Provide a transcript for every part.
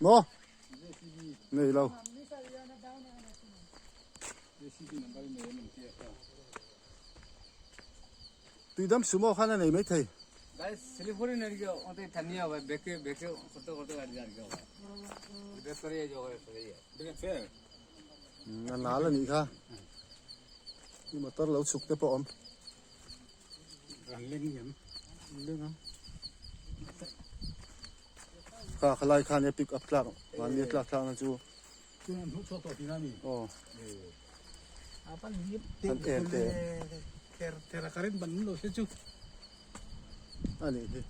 Maw? Nei lo. Tuidam sumo khan a nei mai thei. A nal a nih kha. I motor lo chhuk te pawh a awm. An leng em? Leng ang. Kha khalai khan e pick up tlak mahni a tlak thlak na chu. Tun an hmuh chhuak tawh tihna a ni. Aw. An en te. Ther ther a current ban awm lo se chu. A nih hi.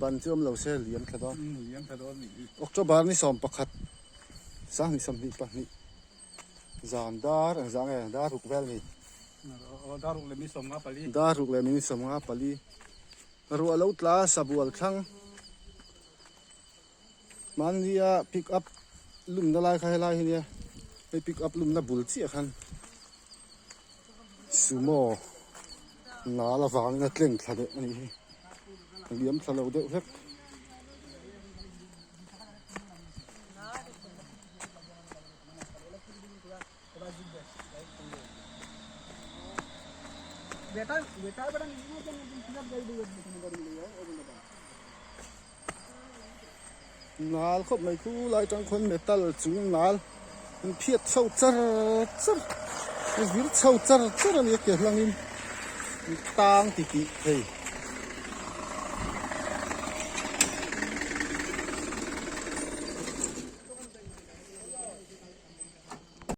Ban chu awm lo se liam thla dawn. Liam thla dawn nih hi. October ni 11 2022 zan dar engzah nge dar ruk vel ni. Dar ruk leh mi 54. Dar ruk leh mi 54. Ruah lo tla sabual thlang. Mahnia pick up lumna lai kha helai hi nia hei pick up lumna bul chiah khan sumo nal avangin a tleng thla deuh a nih hi a liam thla lo deuh hlek. Nal khawp mai khu lai tang khawn metal chung nal an phiat chho char char a vir chho char char a nia ke hlangin tang ti tih thei.